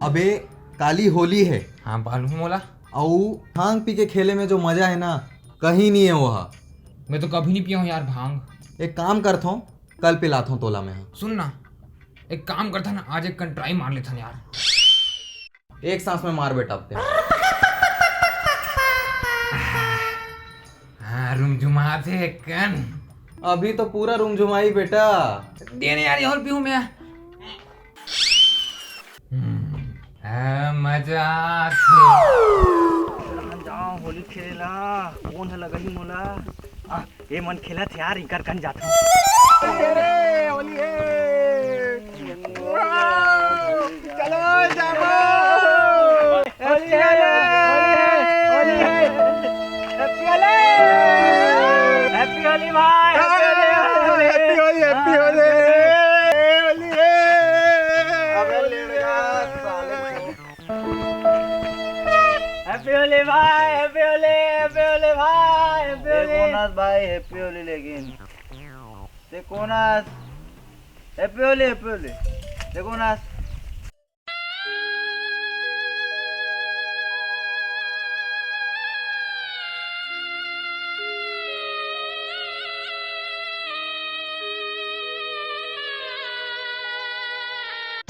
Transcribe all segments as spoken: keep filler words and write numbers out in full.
अबे, काली होली हे। हाँ, मालूम हे मोला। अउ भांग पी के खेले में जो मजा हे ना, कहीं नहीं हे वो हा। मैं तो कभी नहीं पिया हूँ यार भांग। एक काम करथों, कल पिलाथों तोला मैं। सुन ना, एक काम करथन, आज एक कन try मार लेथन यार। एक सांस में मार बेटा अब ते। हाँ, रुमझुमाथे एक कन। अभी तो पूरा रुमझुमाही बेटा। दे ना यार, ये और पीऊँ मैं। हम्म, आ, मजा आथे। कहाँ जाओ होली खेले ला? कौन है लगही मोला? आ, ए मन खेलत हे यार, इकर कन जाथन। अरे, होली हे। वाह, चलो जाओ। होली हे, होली हे, होली हे। Happy होली। Happy होली भाई, happy Holi, happy Holi, happy Holi. Happy Holi. अबे लेड़गा साले। Happy होली भाई, happy होली, happy होली भाई, happy होली। कोन आस भाई, happy होली लेकिन। ते कोन आस? Happy Holi, happy Holi. ते कोन आस?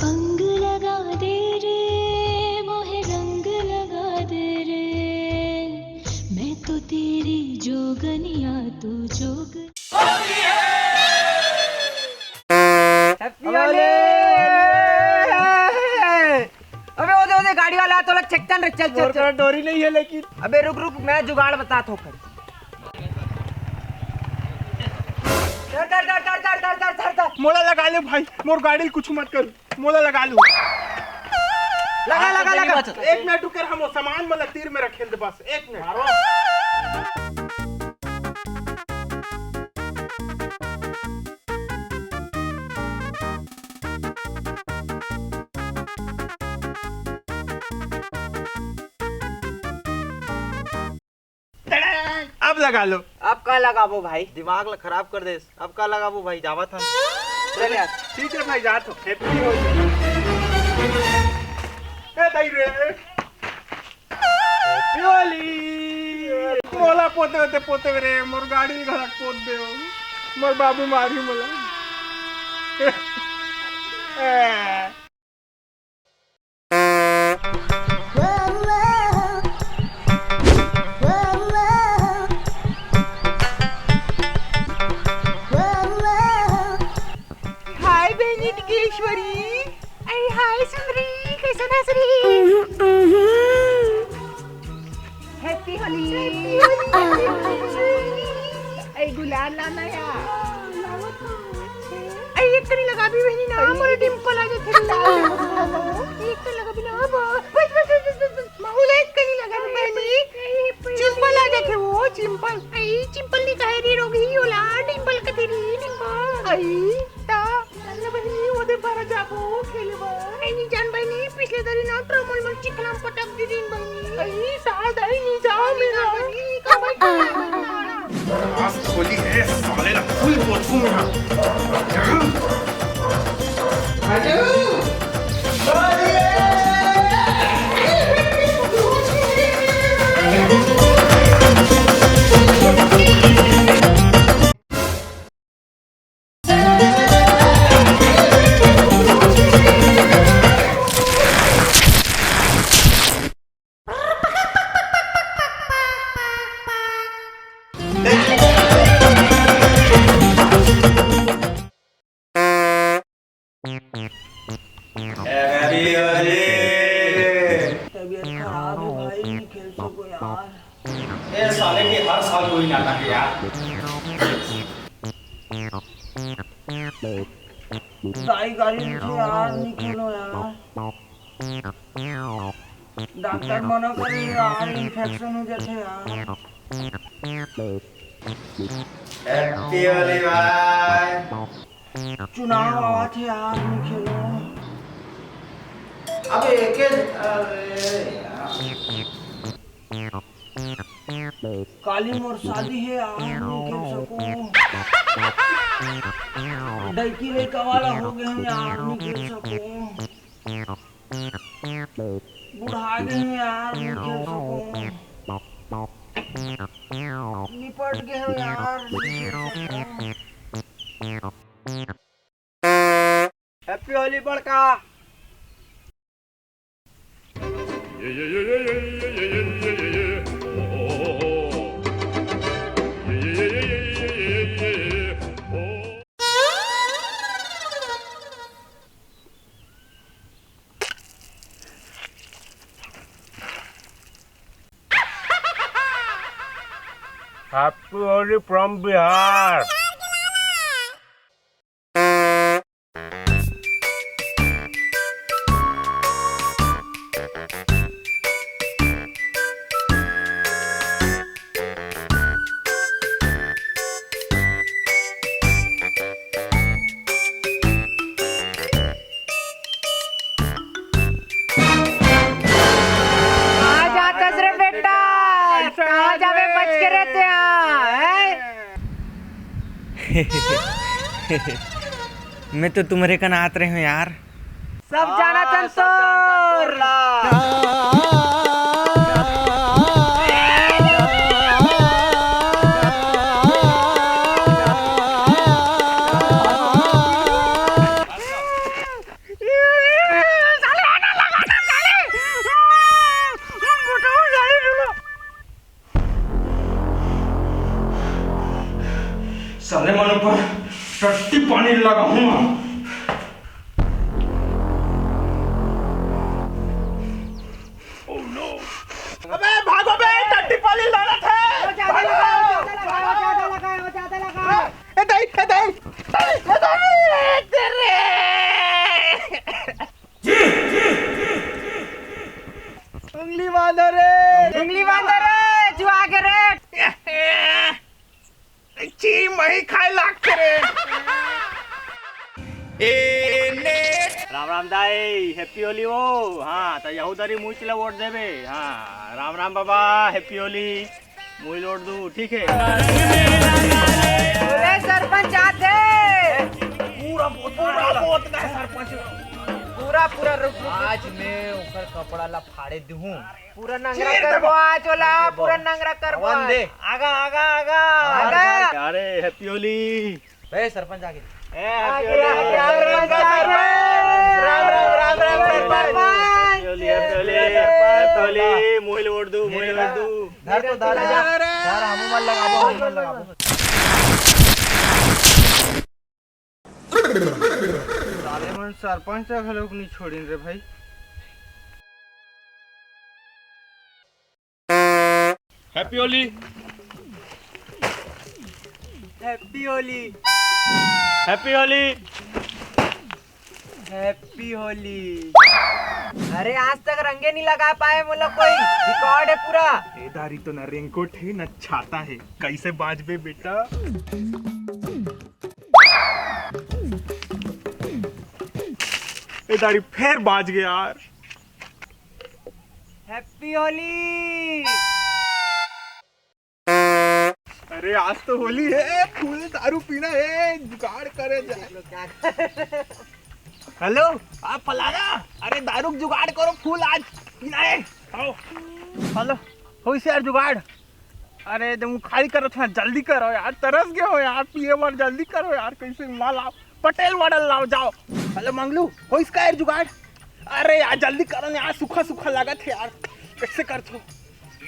अंग लगा दे रे, मोहे रंग लगा दे रे, मैं तो तेरी जोगनिया, तू जोग। Happy होली। अबे ओदे, ओदे गाड़ी वाला तोला छेकथन रे, चल, चल, मोर चल। करा डोरी नहीं है लेकिन। अबे रुक, रुक, मैं जुगाड़ बताथों। धर, धर, धर। मोला लगा ले भाई, मोर गाड़ी ल कुछ मत कर, मोला लगा ले। लगा, लगा, लगा। एक मिनट रुक रे, हम वो सामान मन ला तीर में रखेल दे बस, एक मिनट। अब लगा लो। अब का लगाबो भाई? दिमाग ला खराब कर देस। अब का लगाबो भाई, जावत हन। चल यार। ठीक है भाई, जात हो। Happy होली। ए दाई रे। Happy होली। मोला पोते होते पोते रे, मोर गाड़ी घलक पोत दे। मोर बाबू मारी मोला। ए। हाय बहनी टिकेश्वरी। अरे हाय सुंदरी, कैसन हस रे? Happy होली। Happy होली। ए गुलाल लाना यार। ए एक कनी लगाबे बहनी ना, मोर dimple आ जाथे। एक कनी लगाबे ना, बस, बस, बस। माहौल एक कनी लगाबे बहनी, dimple आ जाथे वो, dimple। ए dimple नहीं कहे रे रोगी, ओला dimple कथे रे, dimple। ए ता चल ना बहिनी, ओदे पारा जाबो खेले बर। ए, नी जान बहिनी, पिछले दरी ना ट्रमल मन चिखला म पटक दे दिन बहिनी। अई, साल दाई नी जाओ मेरा। बहिनी, का भाई, का भाई, का भाई। आज होली है, साले ला फुल पोछू मेरा। तबीयत खराब है भाई, नहीं खेल सको यार। ए साले के हर साल कोई नाटक है यार। दाई गारी देथे यार, नहीं खेलो यार। डॉक्टर मना करे यार, infection हो जाथे यार। Happy होली भाई। चुनाव आवत हे यार, नहीं खेलो। अबे एक, अरे यार। काली मोर शादी हे यार, नहीं खेल सको। डैकी लइका वाला हो गए हम यार, नहीं खेल सको। बुढ़ा गे हे यार, नहीं खेल सकूं। निपट गे हे यार, नहीं खेल सकूं। Happy Holi बड़का। Happy Holi from Bihar. कहाँ जातस रे बेटा? कहाँ जाबे बच के रहते हैं, हैं? मैं तो तुम्हरे कन आत रहे हूँ यार। सब हाँ, जानत हन सब जानत हन तोर। तोर ला। साले मन ऊपर टट्टी पानी लगाहूं। अबे भागो बे, टट्टी पानी लानत हे। ए दाई, ए दाई, ए दाई, ए दाई, तेरे। उंगली बांधो रे, उंगली बांधो रे, जुआ के रे। छी, मही खाए लागथे रे। ए ने। राम राम दाई, Happy Holi हो। हाँ, त यहू दरी मुई ला वोट देबे। हाँ, राम राम बाबा, Happy Holi। मुई वोट दू, ठीक है। अरे सरपंच आते। पूरा वोट, पूरा वोट का सरपंच। पूरा, पूरा रुक, रुक, रुक। आज मैं ओकर कपड़ा ला फाड़े दूहूं। पूरा नंगरा चीर करबो देबो। आज ओला, पूरा नंगरा करबो हवन आज। दे। आगा, आगा, आगा। आगा। अरे, Happy Holi। ए, सरपंच आगे। ए, Happy आगे, Holi। आगे, आगे, सरपंच, आगे। सरपंच। राम, राम, राम, राम, सरपंच। Happy Holi, Happy Holi, Happy Holi। Mohil vote दू, मोहिल वोट दू। धर तो, धर, धर, धर, हमू मन लगाबो, हमू मन लगाबो। साले मन सरपंच ला घलोक नी छोड़िन रे भाई। Happy Holi। Happy Holi। Happy Holi। Happy Holi। अरे आज तक रंगे नहीं लगा पाए मोला कोई, record है पूरा। ए दारी तो ना raincoat है ना छाता है, कैसे बांचबे बेटा? ए दारी फेर बांच गया यार। Happy Holi। अरे आज तो होली है, full दारू पीना है, जुगाड़ करे जाए। Hello, आप फलाना, अरे दारू के जुगाड़ करो, full आज पीना है। आओ। Hello, होइस यार जुगाड़? अरे, जब खाली करो थोड़ा जल्दी करो यार, तरस गए हो यार, पिए बर जल्दी करो यार, कैसे माल आओ, पटेल मॉडल लाओ जाओ। Hello मंगलू, होइस का यार जुगाड़? अरे यार जल्दी करो ना यार, सूखा सूखा लागत है यार, कैसे करथो?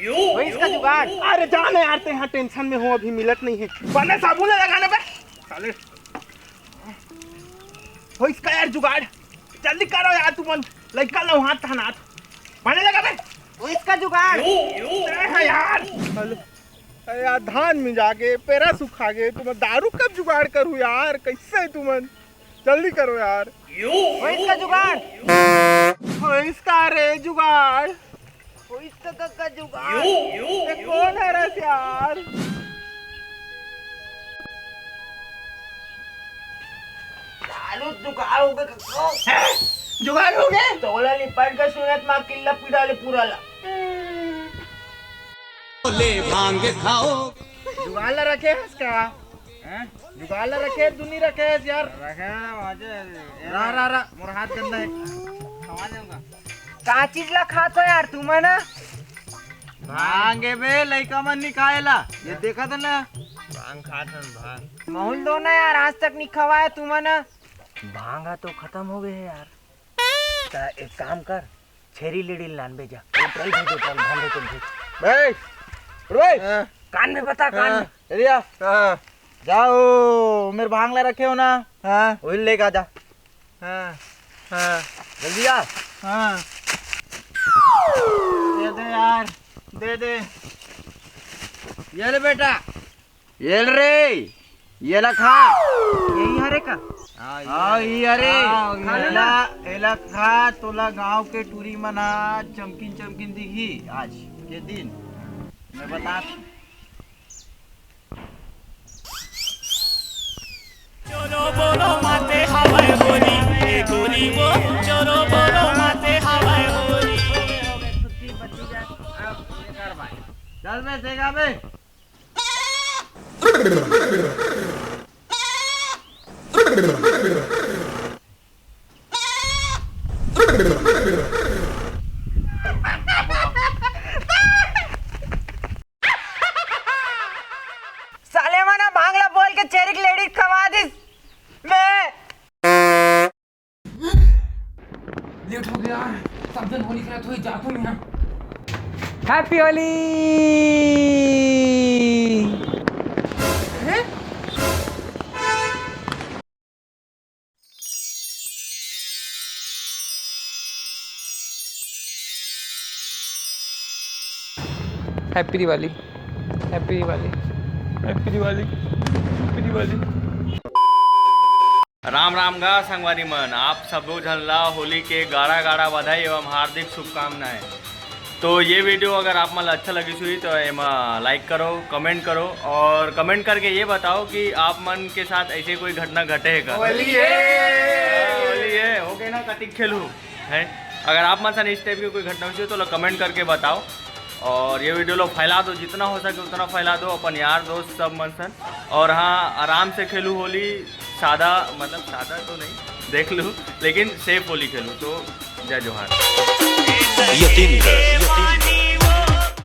होइस का जुगाड़? अरे जाने यार, ते यहाँ tension में हो, अभी मिलत नहीं है। बने साबुन लगाना बे साले। होइस का यार जुगाड़? जल्दी करो यार तुमन, लइका लो हाथ थानात। बने लगा बे। होइस का जुगाड़? अरे हाँ यार। Hello। अरे यार धान मिंजा गे, पेरा सुखा गे, तुमन दारू कब जुगाड़ करू यार? कैसे तुमन? जल्दी करो यार। होइस का जुगाड़? होइस का रे जुगाड़? होइस का कक्का जुगाड़? ये कौन हरस यार? चालू जुगाड़ हो गए कक्को। हैं? जुगाड़ हो गए? तोला लिपट के सुनत माँ किल्ला पीड़ा ले पूरा ला। ले भांग खाओ। जुगाड़ ला रखे हस का? हैं? जुगाड़ ला रखे, दुनी रखे हस यार। रखे हैं, वाजे। रा, रा, रा, मोर हाथ गंदा है। खवा जाऊंगा। का चीज ला खात हो यार तुमन? भांग ए बे, लइका मन नी खाए ला। ये देखत ना। भांग खात हन, भांग। महूल दो ना यार, आज तक नी खवाए तुमन। भांग ह तो खतम हो गए हे यार। त एक काम कर, छेरी लेड़ी ल लान बे जा। पेट्रोल भेज, पेट्रोल, भांग भेज, भेज। बे, उठ बे। हाँ। कान में बता, कान हाँ। में। चलिया। हाँ। जाओ, मेरे भांग ला रखे हो ना? हाँ। वही लेके आ जा। हाँ, हाँ। जल्दी आ। हाँ। दे दे यार, दे दे। ये ले बेटा। ये ले रे, ये ला खा। यही हरे का? हाँ, हाँ, ये हरे। हाँ, ये एला, एला खा, तोला गांव के टूरी मन ह चमकिन चमकिन दिखी आज के दिन। मैं बता चोरो बोरो माते हवय होली, ए गोरी वो। चोरो बोरो माते हवय होली। चल बे, सेगा बे। साले मन ह भांग ला बोल के छेरी के लेड़ी खवा दिस। मैं लेट हो गया, सब जन होली खेलत होई, जात हूँ मैं। Happy Holi. Happy Diwali, happy Diwali, happy Diwali, happy Diwali. Ram Ram गा संगवारी मन, आप सबो झन ला होली के गाड़ा गाड़ा बधाई एवं हार्दिक शुभकामनाएं। तो ये वीडियो अगर आप मन ला अच्छा लगिस हुई तो एमा लाइक करो, कमेंट करो और कमेंट करके ये बताओ कि आप मन के साथ ऐसे कोई घटना घटे है का? होली है। होली है, हो गए ना, कतिक खेलू है। अगर आप मन सन इस टाइप की कोई घटना हुई तो ला कमेंट करके बताओ और ये वीडियो ला फैला दो, जितना हो सके उतना फैला दो अपन यार दोस्त सब मन सन। और हाँ, आराम से खेलू होली, सादा, मतलब सादा तो नहीं, देख लू, लेकिन सेफ होली खेलू। तो जय जोहार। यतीन्द्र, यतीन्द्र।